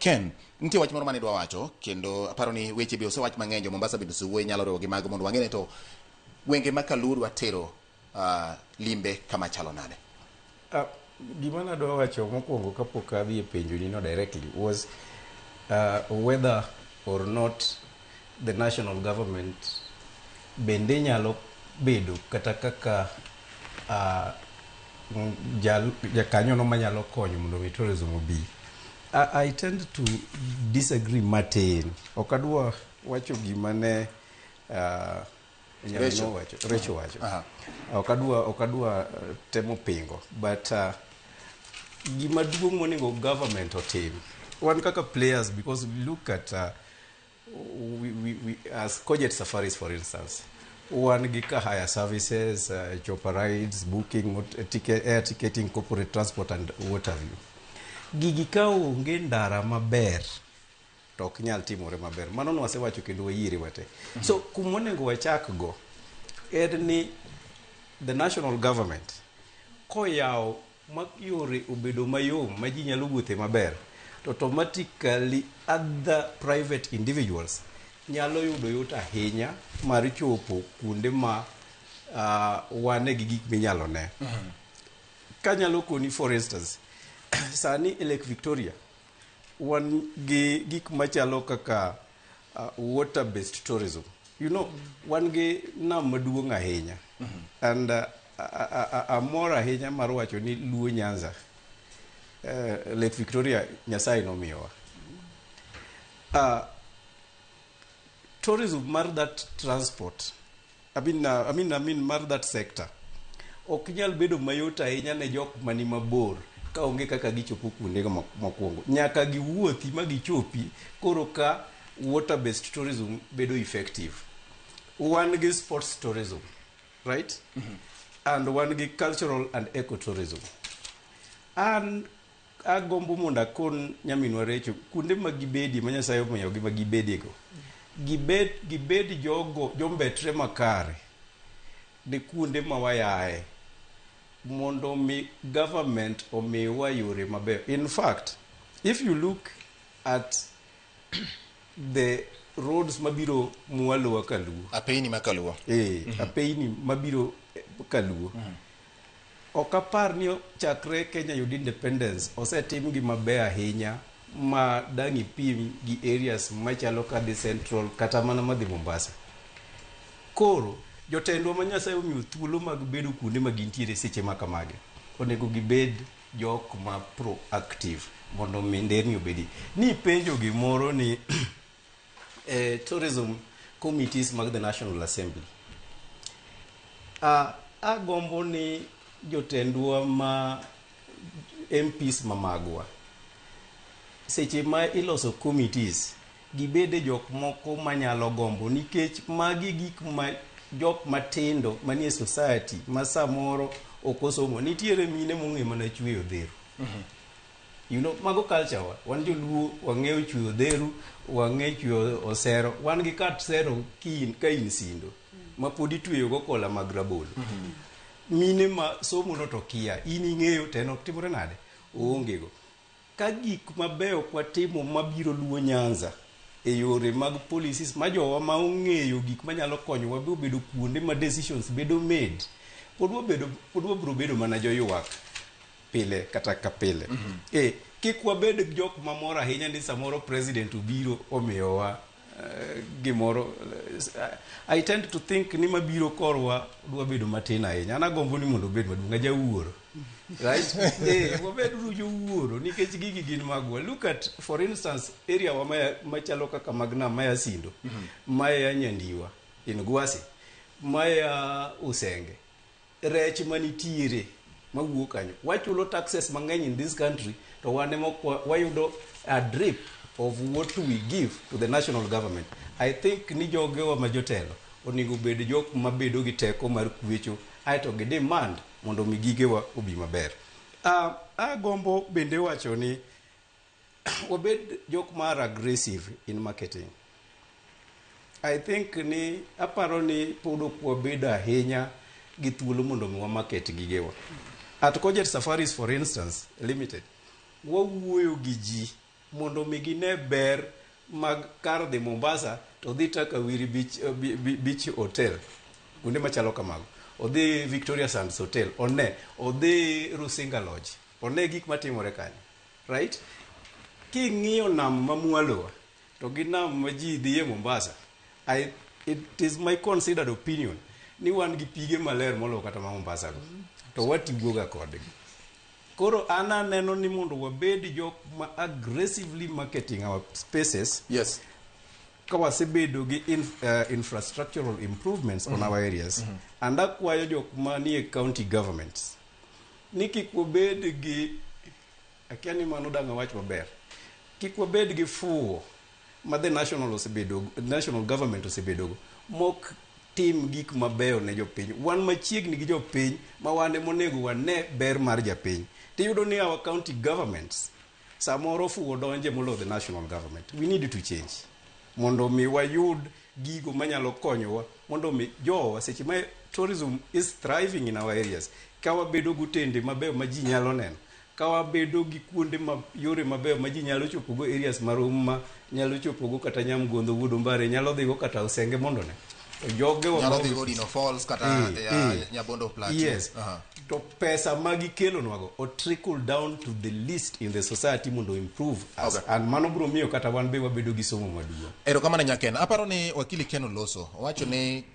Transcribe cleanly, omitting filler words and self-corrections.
Ken, nitie wach moro mane idwa wacho, kendo aparo ni weche be osewach mang'eny, jo Mombasa bende osewuoyo, nyalo riwo gi mago mondo wang'e ni to gwenge ma Kaluo dwa tero limbe kama chalo nade. Gima nadwa wacho mokwongo kapok adhi e penjo ni no directly was whether or not the national government bende nyalo bedo kata kaka jakanyono manyalo konyo mondo mi tourism obi. I tend to disagree matin. Ok adwa wacho gima ne Rachel. Wacho, Rachel wacho. Aha. Ok adwa temo pingo, but gima duong' monego government otim wan kaka players, because we look at we, as Coget Safaris, for instance, wan gi car hire services, chopper rides, booking, ticket, air ticketing, corporate transport and what have you. Gigi ka onge ndara maber to ok nyal timore maber. Mano nwasewacho kendo wayiere wate. So kumonego wachak go en ni the national government koyawo ma yore obedo mayom ma ji nyalo wuothe maber, to automatically other private individuals nyalo yudo yot ahinya mar chopo kuonde ma wane gi gik minyalo ne. Kanyalo koni, for instance, sani e Lake Victoria wan gi gik machalo kaka water based tourism. Wan gi nam maduong' ahinya and amor ahinya mar wacho ni Luo Nyanza, Lake Victoria Nyasaye nomiyowa. Tourism mar that transport, I mean mar that sector ok nyal bedo mayot ahinya ne jok mani mabor ka onge kaka gichopo kuondego mokwongo. Nyaka giwuothi ma gichopi koro ka water based tourism bedo effective. Wan gi sports tourism, right? And wan gi cultural and ecotourism. An agombo mondo akon nyaminwa Recho kuonde ma gibedie ma Nyasaye omiyogi ma gibediego, gibed jogo jombetre makare ne kuonde ma wayae mondo mi government omiwa yore mabeyo. In fact, if you look at the roads mabiro mwalo wa Kaluo, apeyni ma Kaluo, apeyni mabiro Kaluo, ok apar ni chakre Kenya yud independence osetimgi maber ahinya ma dang' ipim gi areas machalo kadhi Central kata mana madhi Mombasa. Koro jotendwa ma Nyasaye omiyo thuolo mag bedo kuonde ma gintiere seche ma kamagi, onego gibed jok ma proactive mondo mi nderni obedi. Ni penjo gimoro ni tourism committees mag the National Assembly. Agombo ni jotendwa ma MPs ma magwa seche ma iloso committees gibede jok moko manyalo gombo, nikech magi gik ma jok matindo manie society ma samoro ok osomo. Nitiere mine mong'e mana chweyo odheru. Mago culture wa. Wan joluo wang'eyo chweyo odheru, wang'eyo chweyo osero, wan gi kat sero kin ka in sindo ma pod itweyo go kola mag rabolo. Mine ma somo no to kia, in ing'eyo to en ok timore nade, oonge go. Ka gik mabeyo kwatimo mabiro Luo Nyanza e yore mag policies ma jowa ma ong'eyo gik manyalo konyowa be obedo kuonde ma decisions bedo made, pod wabiro bedo mana joywak pile kata ka pile. Kik wabed jok mamor ahinya ni samoro president obiro omiyowa gimoro. I tend to think ni mabiro korwa dwa bedo matin ahinya. An agombo ni mondo obed maduong', ajawuoro, right? Wabed uru jowuoro nikech gigi gin magwa. Look at, for instance, area wa machalo kaka mag nam maya Sindo, maya Nyandiwa in Gwasi, maya Usenge, rech manitiere mawuok kanyo. Wachulo taxes mang'eny in this country to wan ema ok wayudo a drip of what we give to the national government. I think ni jogewa ma jotelo onego bed jok mabedo gi teko mar kwecho aeto gi demand mondo mi gigewa obi maber. Agombo bende wacho ni wabed jok mar aggressive in marketing. I think ni aparo ni pod ok wabedo ahinya gi thuolo mondo mi wa market gigewa. At Coget Safaris, for instance, Limited, wawuoyo gi ji Mondo mi gine ber mag kar dhi Mombasa to dhi Takawiri Beach, Beach Hotel, kuonde machalo kamago. Odhi Victoria Sands Hotel, one, odhi Rusinga Lodge, one gik matimore kanyo. Right? King'iyo nam mamwalowa to gi nam ma ji dhiye Mombasa, it is my considered opinion ni wan gi pige maler moloyo kata ma Mombasa go. To watugoga kodgi. Koro an aneno ni mondo wabed jok ma aggressively marketing our spaces ka wasebedo gi infrastructural improvements on our areas, and akwayo jok manie county governments ni kik wabed gi, akia ni mano dang' awach maber, kik wabed gi fuwo ma the national osebedo, national government osebedogo mok tim gik mabeyo ne jopiny. Wan machiegni gi jopiny, ma wan emonego wane ber mar japiny. Tiyudo ni our county governments samoro fuwo donje moloyo the national government. We need to change mondo mi wayud gigo manyalo konyowa, mondo mi jowa, seche ma tourism is thriving in our areas, ka wabedo gi otende mabeyo ma ji nyalo neno, ka wabedo gi kuonde ma yore mabeyo ma ji nyalo chopogo areas marom ma nyalo chopogo kata Nyamgondho wuod Ombare nyalo dhigo kata Usenge mondo ne to jogewa nyalo dhi Godino Falls kata Nyabondo Plateau. To pesa ma gikelonwago o trickle down to the least in the society mondo improve us, and mano biro miyo kata wan be wabedo gi somo maduong'. Erokamano, Nyaken. Aparo ni wakili Ken Oloso owacho ni